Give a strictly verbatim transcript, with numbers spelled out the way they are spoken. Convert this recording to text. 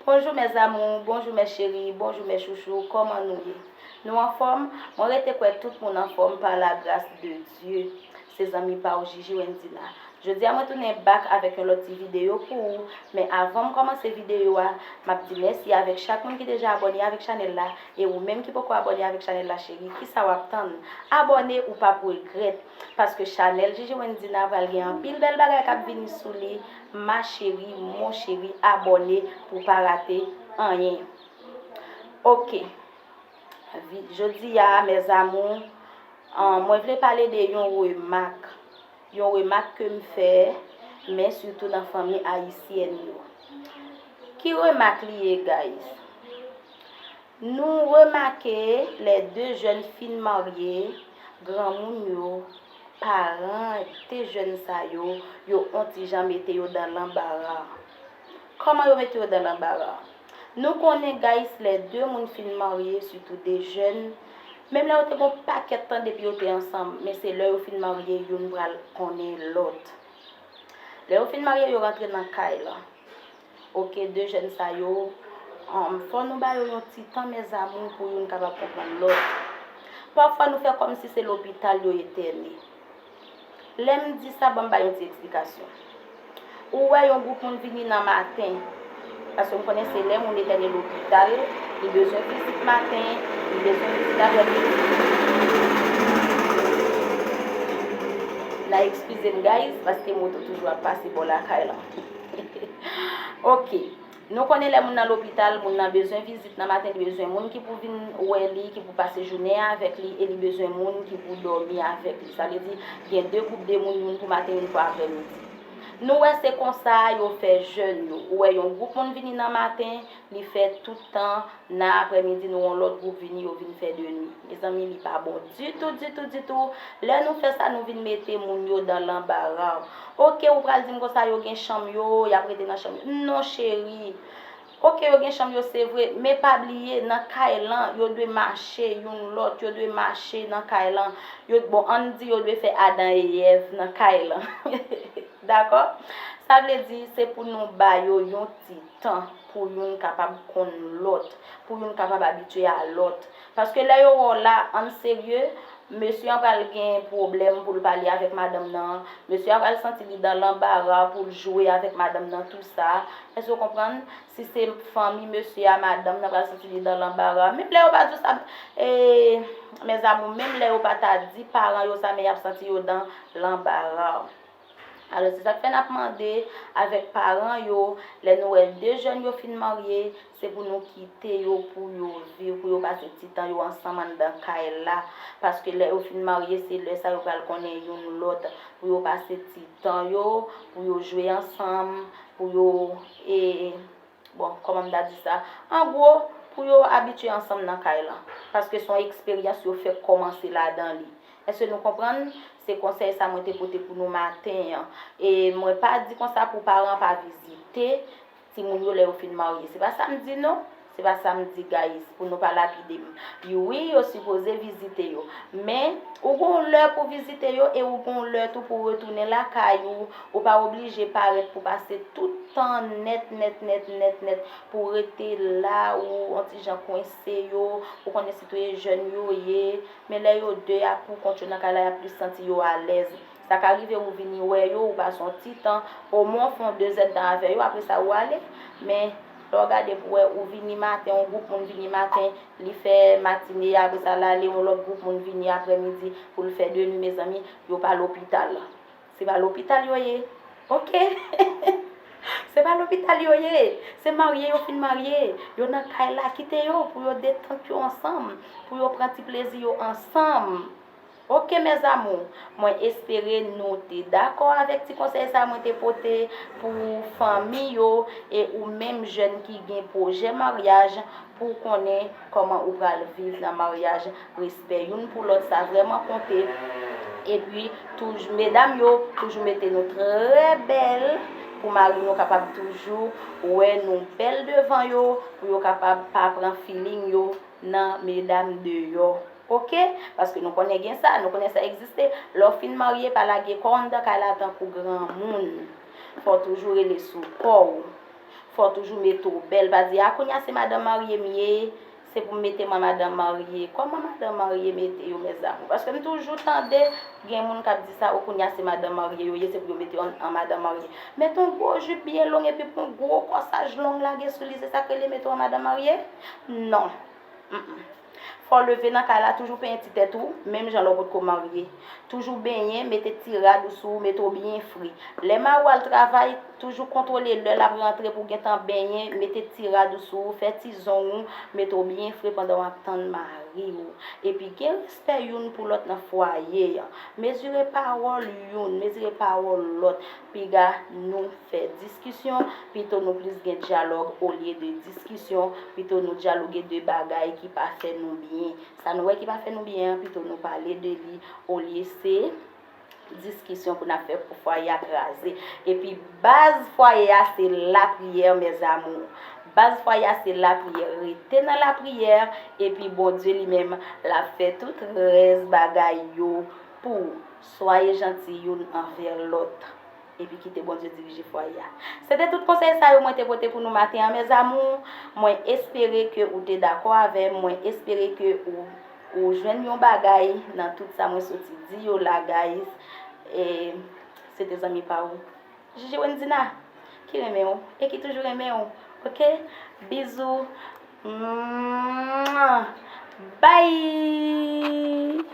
Bonjou mes amours, bonjou mes chéries, bonjou mes chouchous, kòman nou ye? Nou anfòm? Mwen rete kwè tout moun anfòm par la grâce de Dieu. Se zanmi pa w Gigi Wendina. Jodi a mwen tounen back avèk yon lòt ti videyo pou ou, men avan m kòmanse videyo a, m ap di mèsi avèk chak moun ki deja abòne avèk chanèl la, e ou menm ki poko abòne avèk chanèl la cheri, kisa w ap tann? Abòne ou p ap regrèt, paske chanèl Gigi Wendina pral gen anpil bèl bagay k ap vini sou li, ma chérie, mon chéri, abòne pou w pa rate anyen. Ok. Vi- Jodi a, mes amours, ah, mwen vle pale de yon remak. Yon remak ke m fè, men sitou nan fanmi ayisyèn yo. Ki remak li ye, guys? Nou remake lè de jèn fin marye, granmoun yo, paran de jèn sa yo, yo on ti jan mete yo dan lanbara. Kòman yo mete yo dan lanbara? Nou konnen, guys, lè de moun fin marye, sitou de jèn, menm lè yo te gon pakèt tan depi yo te ansanm, men se lè yo fin marye, youn pral konnen lòt. Lè yo fin marye, yo rantre nan kay la. Ok, de jèn sa yo, um, fò nou ba yo yon ti tan, mes amours, pou youn kapab konprann lòt. Pafwa, nou fè kòmsi se lopital yo entène. Lè m di sa, ban m ba yon ti eksplikasyon. Ou wè yon gwoup moun vini nan maten, paske m konnen se lè moun entène lopital, li bezwen vizit maten, li bezwen vizit aprèmidi. N a eskize m, guys, paske moto toujou ap pase bò lakay la. Ok. Nou konnen lè moun nan lopital, moun nan bezwen vizit nan maten, li bezwen moun ki pou vin wè li, ki pou pase jounen an avèk li, e li bezwen moun ki pou dòmi avèk li. Sa vle di, gen de gwoup de moun, youn pou maten, youn pou aprèmidi. Nou wè se konsa yo fè jèn yo. Ou wè yon gwoup moun vini nan maten, li fè tout tan, nan aprèmidi, nou wè yon lòt gwoup vini, yo vin fè de nwi. Mezanmi, li pa bon ditou, ditou, ditou. Lè nou fè sa, nou vin mete moun yo dan lanbara. Ok, ou pral di m konsa, yo gen chanm yo, y ap rete nan chanm yo. Non, cheri. Ok, yo gen chanm yo, se vre, men pa bliye, nan kay lan, yo dwe mache youn lòt, yo dwe mache nan kay lan. Yo, bon, ann di, yo dwe fè Adan e Èv nan kay lan. Dakò? Sa vle di, se pou nou ba yo yon ti tan pou youn kapab konn lòt, pou youn kapab abitye a lòt. Paske lè yo wè w la, ann serye, mesye an pral gen pwoblèm pou l pale avèk madanm nan. Mesye a pral santi li dan lanbara pou l jwe avèk madanm nan, tou sa. Èske w konprann? Si se fanmi mesye a, madanm nan pral santi li dan lanbara. Menm lè yo pa di w sa, e, mes amours, menm lè yo pa ta di paran yo sa, men y ap santi yo dan lanbara. Alò, se sa k fè n ap mande avèk paran yo, lè nou wè de jèn yo fin marye, se pou nou kite yo pou yo viv, pou yo pase ti tan yo ansanm anndan kay la. Paske lè yo fin marye, se lè sa yo pral konnen youn lòt, pou yo pase ti tan yo, pou yo jwe ansanm, pou yo, e, bon, kòman m ta di sa? An gwo, pou yo abitye ansanm nan kay lan. Paske se yon eksperyans yo fèk kòmanse ladan li. Èske nou konprann? Se konsèy sa mwen te pote pou nou maten an. E mwen pa di konsa pou paran pa vizite timoun yo lè yo fin marye. Se pa sa m di non. Se pa sa m di, guys, pou nou pa lapide m. Wi, yo sipoze vizite yo. Men, ou gon lè pou vizite yo e ou gon lè tou pou retounen lakay ou. Ou pa oblije parèt pou pase tout tan nèt, nèt, nèt, nèt, nèt, pou rete la ou on ti jan kwense yo. Ou konnen sitou e jèn yo ye. Men lè yo de a pou kont yo nan kay la, y ap plis santi yo alèz. Sa ka rive ou vini wè yo, ou pase yon ti tan, omwen w fè yon de zèdtan avè yo, apre sa ou ale. Men, lè w gade pou wè, ou vini maten, yon gwoup moun vini maten, li fè matine, apre sa l ale, yon lòt gwoup moun vini aprèmidi pou l fè de nwi, mezanmi, yo pa lopital. Se pa lopital yo ye. Ok? Se pa lopital yo ye. Se marye yo fin marye. Yo nan kay la, kite yo pou yo detant yo ansanm, pou yo pran ti plezi yo ansanm. Ok, mes amours, mwen espere nou te dakò avèk ti konsèy sa mwen te pote pou fanmi yo e ou menm jèn ki gen pwojè maryaj pou w konnen kòman ou pral viv nan maryaj. Respè youn pou lòt, sa vrèman konte. Epi, toujou, medam yo, toujou mete nou trè bèl pou mari nou kapab toujou wè nou bèl devan yo, pou yo kapab pa pran feeling yo nan medam deyò. Ok? Paske nou konnen gen sa, nou konnen sa egziste. Lè w fin marye, pa lage kò w anndan kay la tankou granmoun. Fò w toujou rele sou kò w. Fò w toujou mete w bèl, pa di, "A, kounye a se madanm marye m ye, se pou m mete m an madanm marye." Kòman madanm marye mete yo, mes amours? Paske m toujou tande gen moun k ap di sa, "O, kounye a se madanm marye yo ye, se pou yo mete yo an, an madanm marye." Mete yon gwo jip byen long epi pran yon gwo kòsaj long lage sou li, se sa k rele mete w an madanm marye? Non. Mm-mm. Fò w leve nan kay la, toujou penyen ti tèt ou, menm jan lè w potko marye. Toujou benyen, mete ti rad ou sou ou, mete w byen fre. Lè mari w al travay, toujou kontwole lè l ap rantre pou w gentan benyen, mete ti rad ou sou ou, fè ti zong ou, mete w byen fre pandan w ap tann mari w. Epi gen respè youn pou lòt nan fwaye an. Mezire pawòl youn, mezire pawòl lòt. Piga nou fè diskisyon, pito nou plis gen dyalòg olye de diskisyon, pito nou dyaloge de bagay ki pa fè nou byen. Sa nou wè ki pa fè nou byen an, pito nou pale de li olye se diskisyon pou n ap fè pou fwaye a kraze. Epi baz fwaye a se lapriyè, mes amours. Baz fwaye a se lapriyè. Rete nan lapriyè, epi Bondye li menm, l ap fè tout rès bagay yo pou ou. Swaye janti youn anvè lòt. Epi kite Bondye dirije fwaye a. Se te tout konsèy sa yo mwen te pote pou nou maten an, mes amours. Mwen espere ke ou te dakò avè m. Mwen espere ke ou, ou jwenn yon bagay nan tout sa mwen soti di yo la, guys. E se te zanmi pa ou, Gigi Wendina, ki renmen w e ki toujou renmen w. Oke? Bizou. Mwah. Bye!